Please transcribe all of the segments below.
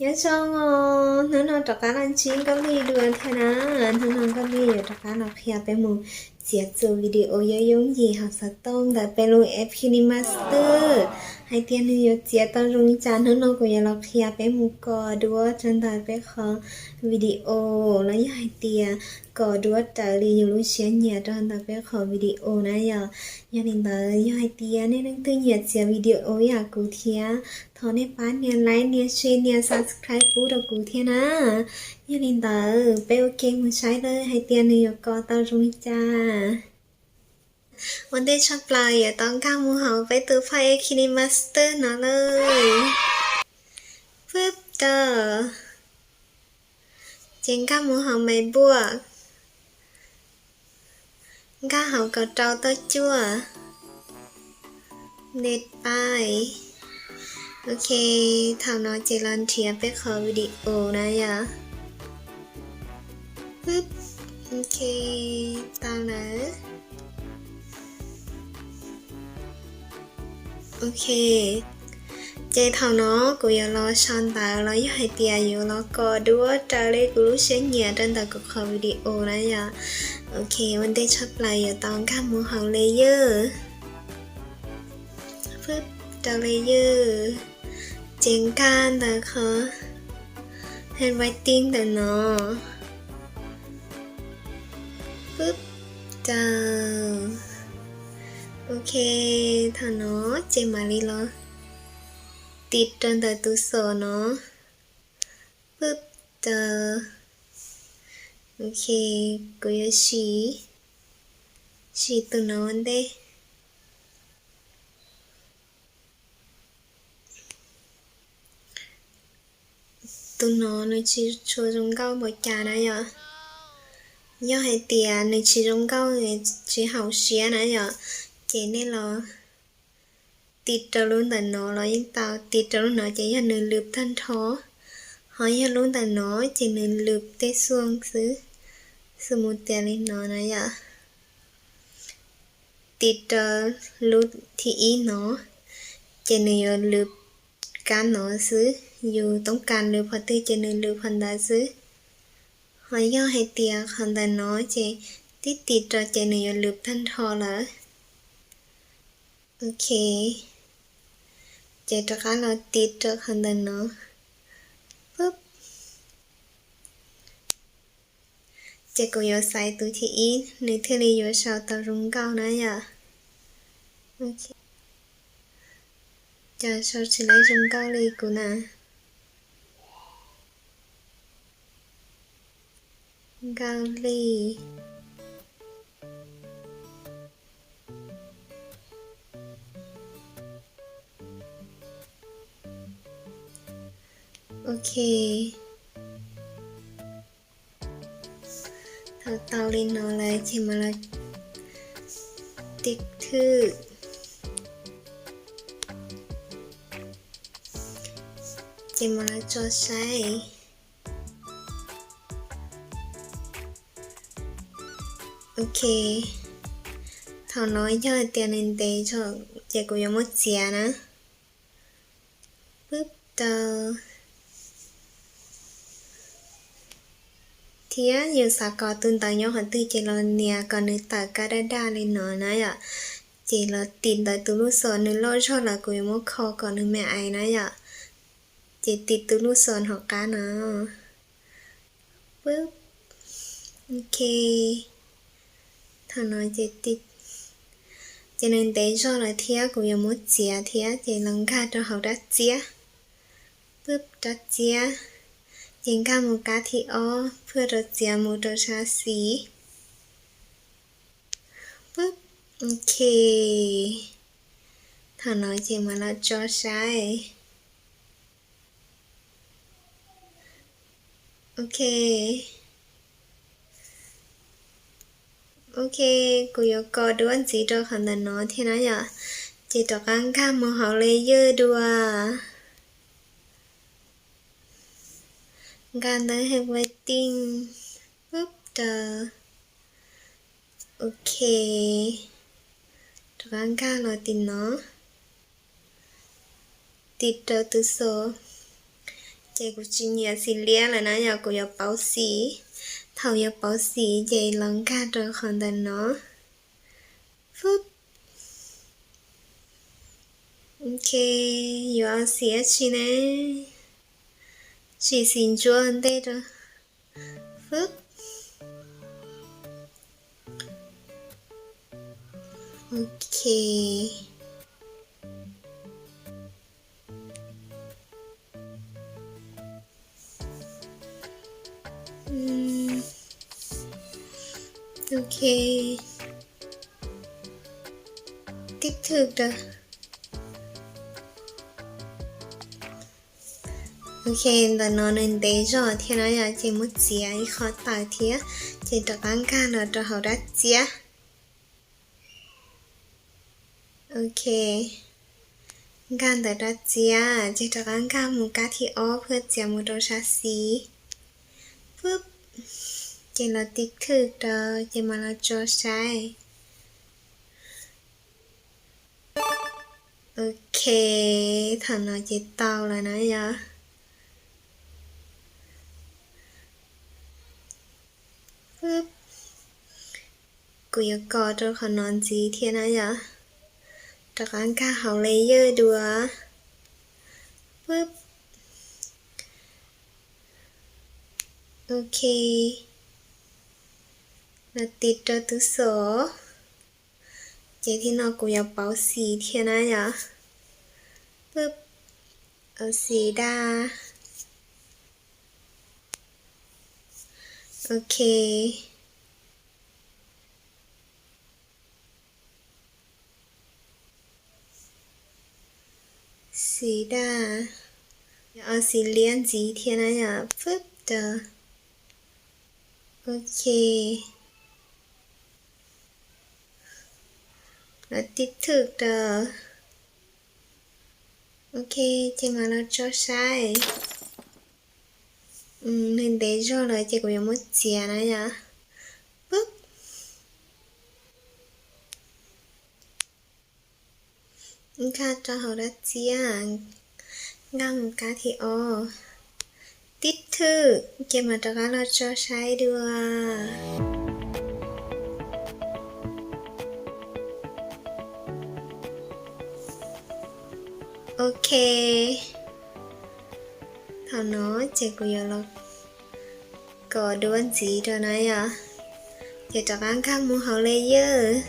Nyob zoo os, hnub no rov qab los ntsib Nkauj Lig dua thiab na. Hnub no Nkauj Lig yuav rov qab los qhia peb mus txiav txuas video yooj yooj yim hauv xov tooj ntawm peb lub app KineMaster hais tias nws yuav txiav tau zoo li cas. Hnub no kuv yuav los qhia peb mus kos duab rau ntawm peb qhov video los yog hais tias kos duab raws li yus lub siab nyiam rau ntawm peb qhov video na yom. Yog li ntawd yog hais tias nej leej twg nyiam txiav video ib yam kuv thiab, thov nej pab nias like, nias share, nias subscribe pub rau kuv thiab na. Yog li ntawd peb ua ke mus saib lawm hais tias nws yuav kos tau zoo li cas. Ua ntej tshaj plaws yuav tau nkag mus hauv peb tus phaj eb KineMaster no lawm. Pwb rau. Ces nkag mus hauv Maiv Npuaj, nkag hauv kaum rau tawj cuaj, Net Pais. Ok, thaum no ces los nrhiav peb qhov video na yom. Pwb, ok, tau lawm. Ok, ces thaum no kuv yuav los sau ntawv los yog hais tias yuav los kos duab raws li kuv lub siab nyiam rau ntawm kuv qhov video na yom. Ok, ua ntej tshaj plaws yuav tau nkag mus hauv layer. Pwb rau layer, ces nkag ntawm qhov handwriting ntawm no. Pwb rau. Ok, thaum no ces mam li los tiv rau ntawm tus xom no. Pwb rau. Ok, kuv yuav sim, sim tus no ua ntej. Tus no nws tsis tshua zoo nkauj npaum cas na yom. Yog hais tias nws tsis zoo nkauj, tsis haum siab na yom, ces nej los tiv rau lub ntawm no los yeej tau. Tiv rau lub no ces yog nws lwm tag nrho, ho yog lub ntawm no ces nws lwm tej xuaj xwb. Xws mus tias li no na yom, tiv rau lub thib ib no, ces nws yuav lwm kab no xwb. Yus toob kas lwm qhov twg ces nws lwm qhov ntawd xwb. Ho yog hais tias qhov ntawm no ces tib tiv rau ces nws yuav lwm tag nrho lawm. Ok, ces rov qab los tiv rau qhov ntawm no. Pwb. Ces kuv yuav xaiv tus thib ib, nws thiaj li yuav sau tau zoo nkauj na yom. Cas sau tsis laib zoo nkauj li kuv na. Nkauj li. Ok. Thaum tau li no lawm ces mam los tiv thwj, ces mam los tso saib. Ok, thaum no yog hais tias nws ntev tso ces kuv yuav muab txiav na. Pwb rau. Thiab yus xav kom tus ntawv nyob qhov twg ces los nias kom nws tawm kab daj daj li no na yom. Ces los tiv ntawm tus lub xom, nws loj zog lawm kuv yuav muab kho kom nws me aiv na yom. Ces tiv tus lub xom hauv qab no. Pwb. Ok. Thaum no ces, ces nws ntev zog lawm thiab kuv yuav muab txiav thiab ces los nkag rau hauv rab txiab. Pwb rab txiab. Ces nkag mus kab thib ob, phwj rau txiav mus rau sab xis. Pwb. Ok. Thaum no ces mam los tso saib. Ok. Ok, kuv yuav kos duab ntxiv rau qhov ntawm no thiab na yom. Ces rov qab nkag mus hauv layer dua. Nkag ntawm handwriting. Pwb rau. Ok. Rov qab nkag los tim no. Tiv rau tus xom. Ces kuv tsis nyiam xim liab lawm na yom, kuv yuav pauv xim. Thaum yuav pauv xim ces los nkag rau qhov ntawm no. Fwb. Ok, yuav xim dab tsi ne? Tsim xim ntsuab ntej rau. Fwb. Ok. Ok. Tib thwj rau. Ok, ntawm no nws ntev zog thiab na yom, ces muab txiav ib qho tawm thiab, ces rov qab nkag los rau hauv dab txiab. Ok, nkag ntawm dab txiab ces rov qab nkag mus kab thib ob, phwb txiav mus rau sab xis. Fwb. Ces los tib thwj rau, ces mam los tso saib. Ok, thaum no ces tau lawm na yom. Kuv yuav kos rau qhov no ntxiv thiab na yom. Rov qab nkag hauv layer dua. Pwb. Ok. Los tiv rau tus xom. Ces thib no kuv yuav pauv xim thiab na yom. Pwb. Pauv xim daj. Ok. Xim daj. Yuav ua xim liab ntxiv thiab na yom. Pwb rau. Ok. Los tib thwj rau. Ok, ces mam los tso saib. Nws ntev zog lawm ces kuv yuav muab txiav na yom. Pwb. Nkag rau hauv dab txiab, nkag mus kab thib ob, tib thwj, ces mam rov qab los tso saib dua. Ok. Thaum no ces kuv yuav los kos duab ntxiv rau na yom. Ces rov qab nkag mus hauv layer,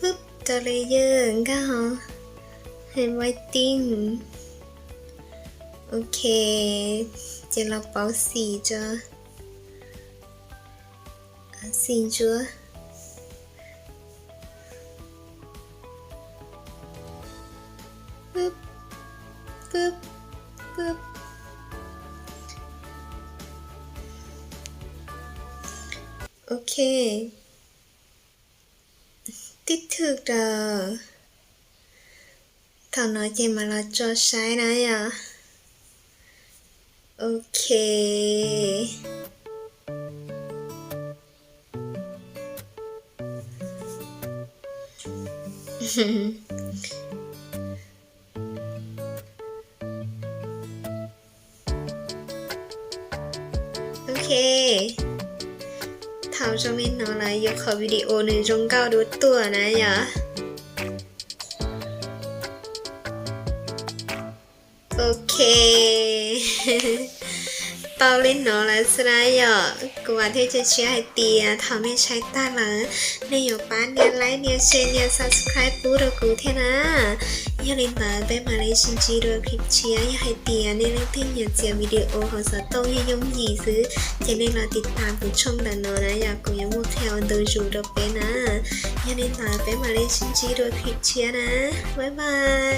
pwb rau layer nkag hauv, hais mai tij. Ok, ces los pauv xim rau. Xim ntsuab. Pwb, pwb, pwb. Ok. Tib thwj rau. Thaum no ces mam los tso saib na yom. Ok. Ok. Thaum zoo li no lawm yuav qhov video nws zoo nkauj dua tuaj na yom. Ok. Tau li no lawm xwb na yom. Kuv vam thiab cia siab hais tias thaum nej saib tag lawm, nej yuav pab nias like, nias share, nias subscribe pub rau kuv thiab na. Yog li ntawd peb mam li sib ntsib dua clip tshiab. Yog hais tias nej leej twg nyiam txiav video hauv xov tooj yooj yooj yim xwb, ces nej los tiv tam kuv tshooj ntawm no na yom, kuv yuav muaj qhia ua ntu zus rau peb na. Yog li ntawd peb mam li sib ntsib dua clip tshiab na. Bye bye.